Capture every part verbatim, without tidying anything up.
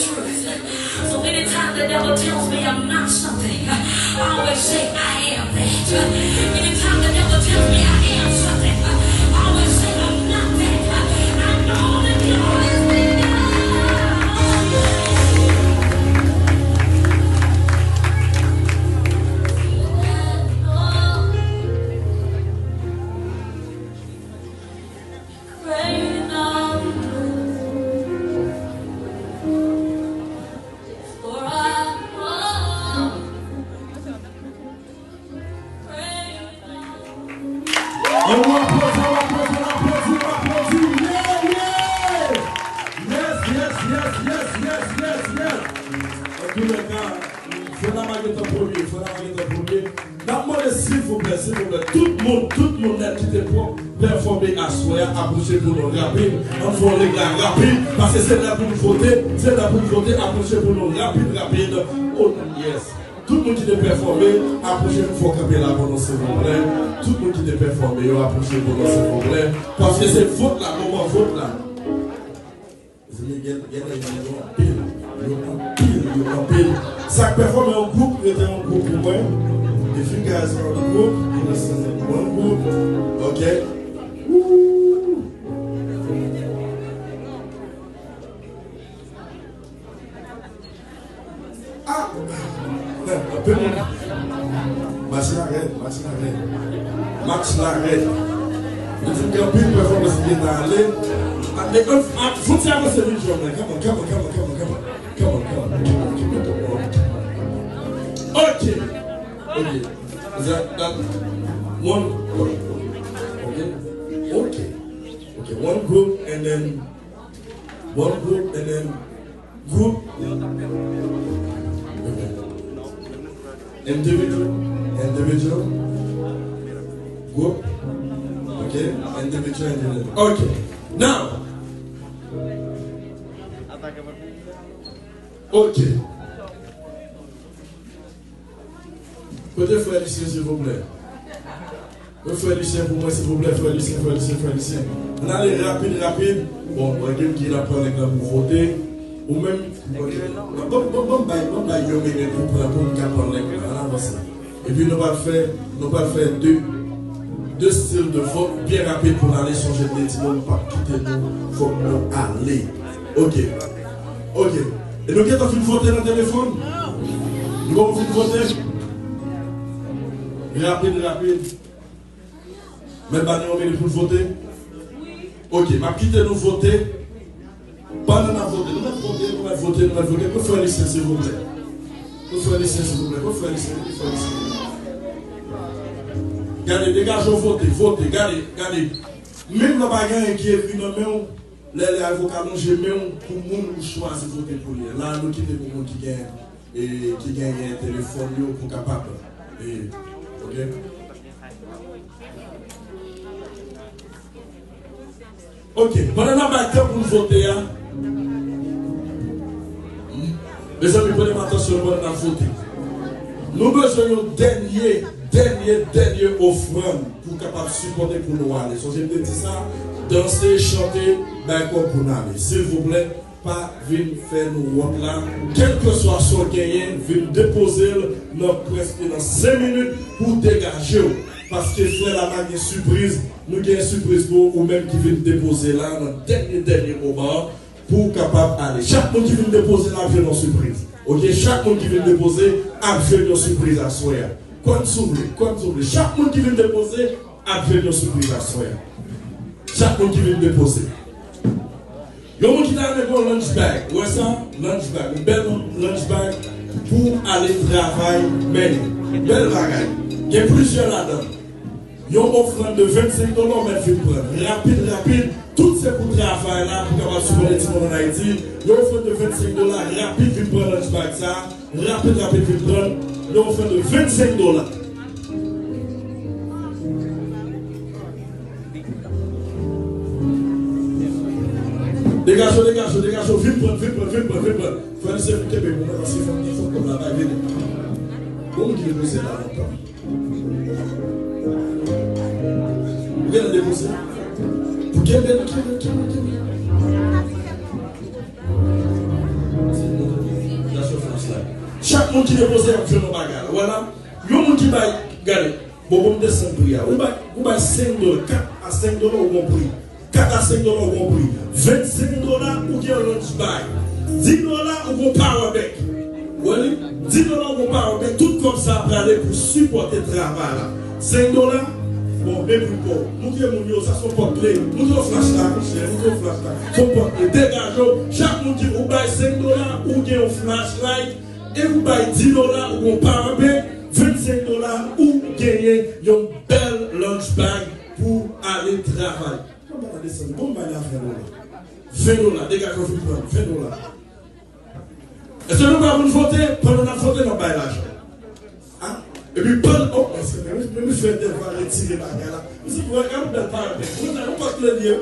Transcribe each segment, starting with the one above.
truth. So anytime the devil tells me I'm not something, I always say I am that. Anytime the devil tells me I am something, I always say I'm not that. I know that God is bigger. Great are you, Lord. An nou aplodi, an nou aplodi, an nou aplodi, an nou aplodi. Yeah, yeah! Yes, yes, yes, yes, yes, yes, yes. An tou lè ka, frè Lama gentan premye, frè Lama gentan premye. N ap mande silvouplè, silvouplè, tout moun, tout moun nèt ki te pwòp pèfòme aswè a, apwoche pou nou rapid. Ann fè yon leg la rapid, paske se lè pou nou vote, se lè pou nou vote, apwoche pou nou rapid, rapid. Oh, yes. Tout moun ki te pèfòme, apwoche pou fò kanpe la pou nou, silvouplè. Tout moun ki te pèfòme yo, apwoche pou nou, silvouplè. Paske se vòt la, moman vòt la. Mezanmi, gen, gen nèg yo anpil, yo anpil, yo anpil. Sa k pèfòme yon gwoup, rete yon gwoup pou mwen. If you guys are on the group, you listen to one group. Ok. Woo! Ah! Anpil moun. Match la rèd, match la rèd. Match la rèd. Nou di gen anpil pèfòmans ki gentan ale. Ah, e, ah, fout ti avanse vin jwenn mwen. Come on, come on, come on, come on, come on. Come on, come on, come on, come on, come on. Ok. Ok. Is that, that one? Ok. Ok. Ok. One group and then one group and then group. Individual. Individual. Group. Ok. Individual, individual. Ok. Now. Ok. Kote frè Lisyen, silvouplè? Kote frè Lisyen pou mwen, silvouplè, frè Lisyen, frè Lisyen, frè Lisyen. Ann ale rapid, rapid. Bon, mwen gen ki la pran nèg la pou vote. Ou menm, ok. Bon, bon, bon, bay, bon, bay yon minit pou pran, pou m ka pran nèg la. Ann avanse. Epi nou pral fè, nou pral fè de, de stil de vòt byen rapid pou n ale. Sonje m te di nou, nou p ap kite nou, fòk nou ale. Ok. Ok. E nou gentan fin vote nan telefòn? Nou poko fin vote? Rapid, rapid. Mèt ba nou yon minit pou n vote? Ok, m ap kite nou vote. Pandan n ap vote, nou mèt vote, nou mèt vote, nou mèt vote. Kote frè Lisyen, silvouplè? Kote frè Lisyen, silvouplè? Kote frè Lisyen? Kote frè Lisyen? Gade, degaje w, vote, vote, gade, gade. Menm lè pa gen anyen ki ekri nan men w, lè, lè a, fò w ka lonje men w pou moun ou chwazi vote pou li an. La, nou kite pou moun ki gen, e, ki genyen telefòn yo pou kapab, e, ok? Ok, pandan n ap bay tan pou n vote a, mezanmi, pran atansyon pandan n ap vote. Nou bezwen yon dènye, dènye, dènye ofrann pou kapab sipòte pou nou ale. Sonje m te di sa, danse, chante, bay kò pou n ale. Silvouplè, pa vin fè nou wont la. Kèlkeswa sa w genyen, vin depoze l nan prèske nan senk minit pou w degaje w. Paske frè Lama gen sipriz, nou gen sipriz pou ou menm ki vin depoze la nan dènye, dènye moman an pou w kapab ale. Chak moun ki vin depoze la ap jwenn yon sipriz. Ok, chak moun ki vin depoze ap jwenn yon sipriz aswè a. Kwè m si w vle, kwè m si w vle. Chak moun ki vin depoze ap jwenn yon sipriz aswè a. Chak moun ki vin depoze. Yon moun ki ta renmen gen yon lunch bag. Ou wè sa? Lunch bag. Yon bèl lunch bag pou ale travay mennen. Bèl bagay. Gen plizyè ladan. Yon ofrann de vennsenk dola ou mèt vin pran. Rapid, rapid. Tout se pou travay la, pou kapab sipòte timoun ann Ayiti. Yon ofrann de vennsenk dola, rapid vin pran lunch bag sa. Rapid, rapid, vin pran. Yon ofrann de vennsenk dola. Degaje w, degaje w, degaje w. Vin pran, vin pran, vin pran, vin pran. Frè Lisyen, kenbe pou mwen, paske fòk, fòk kòb la bay, vini. Bon, moun ki depoze la lontan. Ou genlè depoze. Pou kenbe, kenbe, kenbe, kenbe. Moun ki depoze ap jwenn yon bagay la. Wè la, yon moun ki bay, gade, bon, bon, m desann pri a. Ou bay, ou bay senk dola, kat a senk dola, ou gon pri. Kat a senk dola, ou gon pri. Vennsenk dola, ou gen yon lunch bag. Dis dola, ou gon power bank. Wè li? Dis dola, ou gon power bank. Tout kòb sa prale pou sipòte travay la. Senk dola, bon, men pri pòv. Montre moun yo, sa se yon pòt kle. Montre yo flashlight, monchè, montre yo flashlight. Se yon pòt kle. Degaje w. Chak moun ki ou bay senk dola, ou gen yon flashlight. E ou bay dis dola, ou gon power bank, vennsenk dola, ou genyen yon bèl lunch bag pou ale travay. Mwen pa desann, bon, m bay la ven dola. Ven dola, degaje w vin pran, ven dola. Èske nou pa moun vote? Pandan n ap vote, n ap bay lajan. A? Epi pandan, oh, èske men, men, men fè Dèval retire bagay la. Misye, wè, gade yon bèl power bank. Mwen, nan yon pòt kle li ye.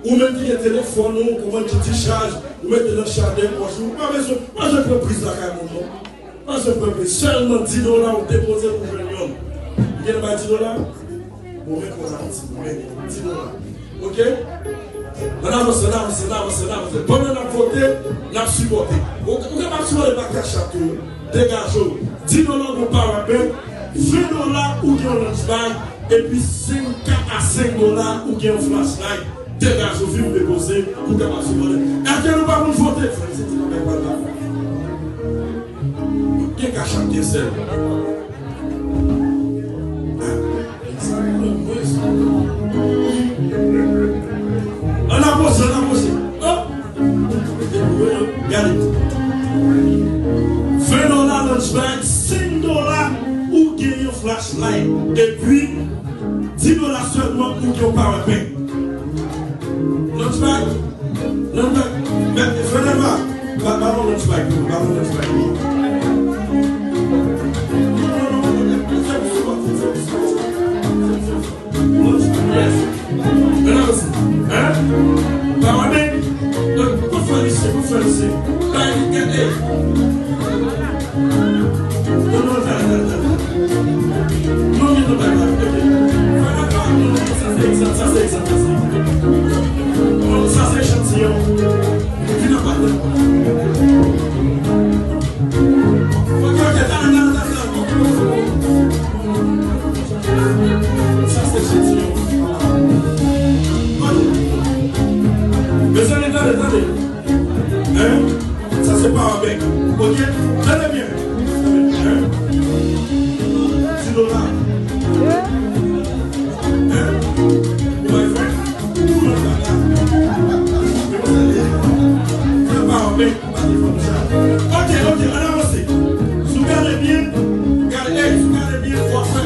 Ou menm ki gen telefòn ou, ou menm ki dichaj, ou mete nan chajè pòch ou, ou pa bezwen, pa bezwen pran priz lakay moun non. Pa bezwen pran priz, sèlman dis dola ou depoze pou jwenn yonn. Ou gen bay dis dola? Bon, men konn sa ti, men dis dola. Oke? Ann avanse, ann avanse, ann avanse, ann avanse. Pandan n ap vote, n ap sipòte. Ou, ou kapab sipòte pa Cash App tou. Degaje w. Dis dola pou power bank, ven dola ou gen yon lunch bag, epi senk, kat a senk dola ou gen yon flashlight. Degaje w, vin depoze pou w kapab sipòte. Èske nou pa moun vote? Frè, se ti bagay pa la. Gen Cash App, gen Zelle. Ann avanse, ann avanse. Oh! Gade. Ven dola lunch bag, senk dola ou gen yon flashlight. Epi, dis dola sèlman ou gen yon power bank. Lunch bag, lunch bag. Mèt, frè Dèval, ba, ba nou lunch bag, ba nou lunch bag. Non, non, non, non, se pou sipòte, se pou sipòte. Yes. Mèt la osi. Hein? Power bank. Donk, pou fè lise, pou fè lise. Bay li gade. Non, non, tande, tande, tande. Non, men non, bay la. Fè la pa, non, sa se egzanp, sa se egzanp, sa se egzanp. Non, sa se echantiyon. Vin anba tèt mwen. Ok, ok, tande, tande, tande, tande. Sa se echantiyon. Ok. Mezanmi, tande, tande. Hein? Sa se power bank. Ok? Tande byen. Tande byen. Hein? Dis dola. Hein? Ou pa fè? Ou pa fè? Power bank. Ok, ok, ann avanse. Si w gade byen, gade, ey, si w gade byen, w ap fè.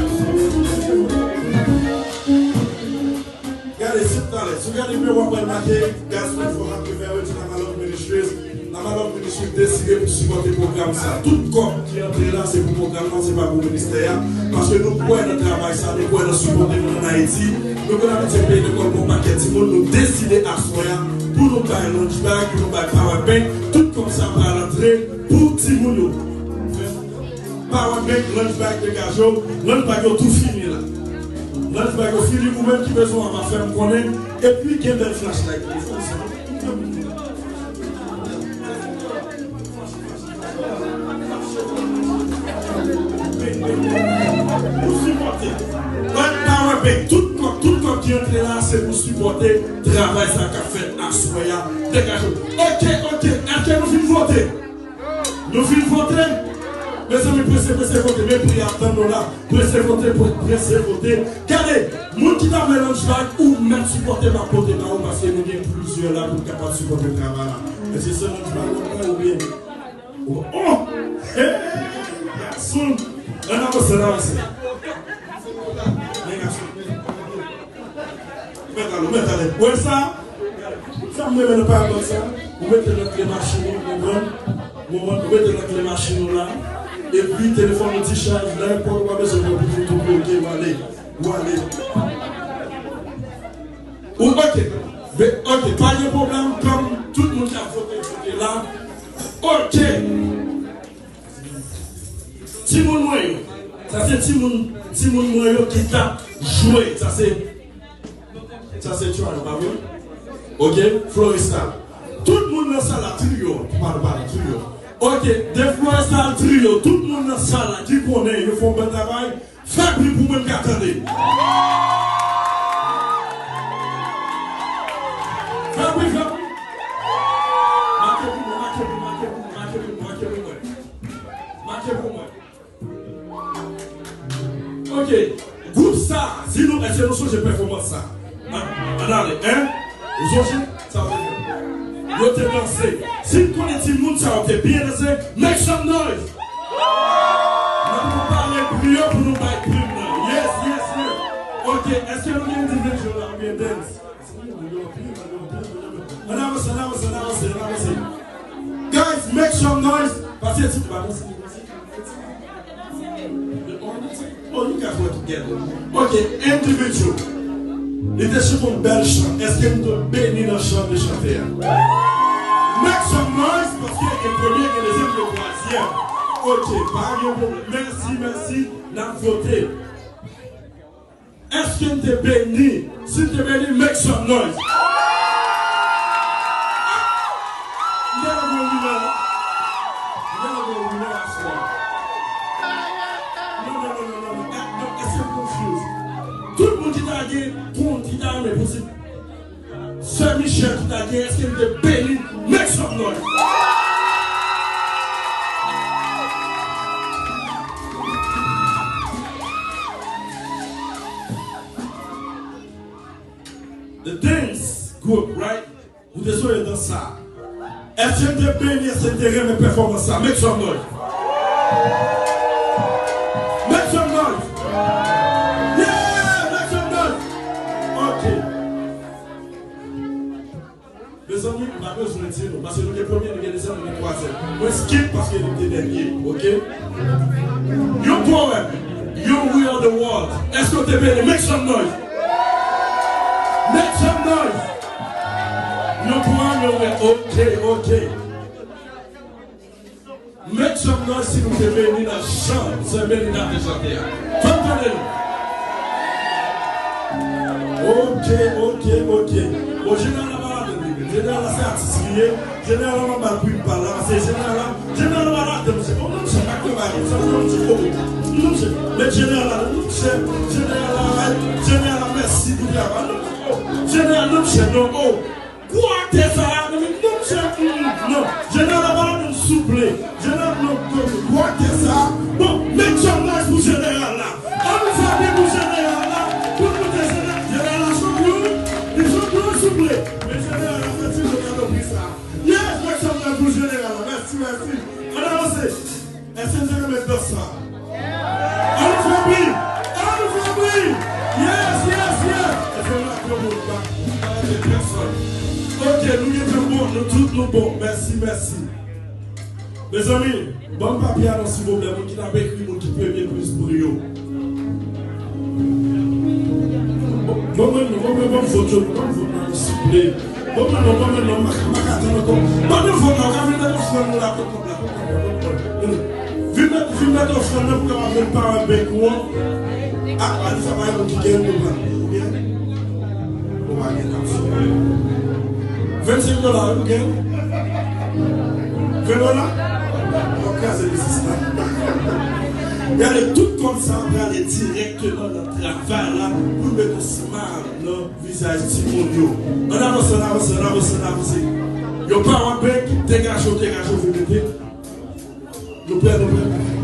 Gade, si w talè, si w gade byen, w ap wè l make God's Plan for Happy Marriage, Lama Love Ministries. Lama Love Ministries deside pou sipòte pwogram sa. Tout kòb ki antre la, se pou pwogram nan, se pa pou ministè a. Paske nou kwè nan travay sa, nou kwè nan sipòte moun ann Ayiti. Nou konn abitye peye lekòl pou yon pakèt timoun, nou deside aswè a pou nou bay lunch bag, pou nou bay power bank, tout kòb sa pral antre pou timoun yo. Power bank, lunch bag, degaje w, lunch bag yo tou fini la. Lunch bag yo fini, ou menm ki bezwen w ap fè m konnen, epi gen bèl flashlight. Pou sipòte. But power bank, tout kòb, tout kòb ki antre la, se pou sipòte travay sa k ap fèt aswè a. Degaje w. Ok, ok, èske nou fin vote? Nou fin vote? Mezanmi, prese, prese vote. Men pri a, trant dola. Prese vote, pre-, prese vote. Gade, moun ki ta vle lunch bag, ou mèt sipòte m ap pote ba ou, paske nou gen plizyè la pou n kapab sipòte travay la. Èske se lunch bag ou pran oubyen? Oh! Hey! Gason! Ann avanse, ann avanse. Men gason. Ou mèt ale, ou mèt ale. Ou wè sa? Sa m renmen nan parabòl sa, ou mete nan kle machin ou, ou konprann? Ou konprann? Ou mete nan kle machin ou la, epi telefòn ou dichaj, lè pou ou pa bezwen pran pou foto, ou ale, ou ale. Ou, ok. Be, ok, pa gen pwoblèm, kòm tout moun k ap vote, vote la. Ok. Timoun mwen yo, sa se timoun, timoun mwen yo ki t ap jwe, sa se, sa se Tchwa yo, pa vre? Ok, Florestal. Tout moun nan sal la, triyo, pa, pa, triyo. Ok, The Florestal Trio, tout moun nan sal la ki konnen yo fè yon bèl travay, fè bri pou mwen m ka tande. Fè bri, fè bri. Make pou mwen, make pou mwen, make pou mwen, make pou mwen, make pou mwen. Make pou mwen. Ok, gwoup sa, di nou, èske nou sonje pèfòmans sa? An, ann ale, en? Ou sonje? Sa w te fè. Yo te danse. Si n konnen timoun sa yo te byen danse, make some noise! N ap pale bri yo pou nou bay prim nan. Yes, yes, yes. Ok, èske nou gen individual la oubyen dance? Ann avanse, ann avanse, ann avanse, ann avanse. Guys, make some noise. Paske si nou pa danse, nou danse. Oh, you guys were together. Ok, individual. Li te chante yon bèl chan. Èske nou te beni nan chan de chante a? Make some noise, paske gen premye, gen dezyèm, gen twazyèm. Ok, pa gen pwoblèm. Mèsi, mèsi. N ap vote. Èske n te beni? Si n te beni, make some noise. M te nan gwo winner la. M te nan gwo winner aswè. Non, non, non, non, non, non. Eh, non, èske m confuse? Tout moun ki ta gen kont, ki ta renmen posib. Sè Michel ki ta gen, èske l te beni? Make some noise. The dance group, right? Ou te sonje dans sa. Èske n te beni, èske n te renmen pèfòmans sa? Make some noise. Make some noise. Yeah, make some noise. Ok. Mezanmi, m pa bezwen di nou, paske nou gen premye, nou gen dezyèm, nou gen twazyèm. Mwen skip paske nou te dènye, ok? Yon powèm, yon We Are The World. Èske w te beni? Make some noise. Make some noise. Yon powèm, yon we-, ok, ok. Make some noise si nou te beni nan chan, sè Melinda te chante a. Fè m tande nou. Ok, ok, ok. Bon, jeneral la pa ladann li menm. Jeneral la se atis li ye. Jeneral la m ap ba l pri m pa l la. Paske jeneral la, jeneral la pa ladann, mesye. Bon, non, mesye, pa travay konsa. Non, mesye, oh, non, mesye. Men jeneral la, non, mesye. Jeneral la, jeneral la, mèsi pou travay. Non, mesye, oh. Jeneral, non, mesye, non, oh. Gwo aktè sa a, non, non, mesye, mm, non. Jeneral la pa la menm, souple. Jeneral, non, non, gwo aktè sa a. Bon, make some noise pou jeneral la. Ann fè bri pou jeneral la. Pou nou te jeneral, jeneral la chanpyon, wi. Li chanpyon, souple. Men jeneral la fè ti moun nan pri sa a. Yes, make some noise pou jeneral la. Mèsi, mèsi. Ann avanse. Èske n te renmen dans sa? Ann fè bri! Ann fè bri! Yes, yes, yes! Èske n ap fè moun pa arete pèsòn? Ok, nou gen tan bon, nou tout nou bon. Mèsi, mèsi. Mezanmi, ban m papye a non, silvouplè, moun ki t ap ekri moun ki premye plis bri yo. Bon, bon, bon, bon, bon, vòt yo, bon, vòt la, souple. Bon, mwen non, bon, mwen non, m pa ka, m pa ka tann ankò. Pandan vòt la, w ka vin mete ofrann ou la, kot kòb la, kot kòb la, kot kòb la. Vin mete, vin mete ofrann nan pou kapab jwenn power bank ou an. Ah, Anissa pa yon moun ki gen, ou pran. Ou gen? Ou pa gen, absoliman. Vennsenk dola, wi, ou gen? Ven dola? Ou ap kraze biznis la. Gade, tout kòb sa a prale dirèkteman nan travay la pou n mete yon smile nan vizaj timoun yo. Ann avanse, ann avanse, ann avanse, ann avanse. Yon power bank, degaje w, degaje w, vin mete. Nou prè, nou prè.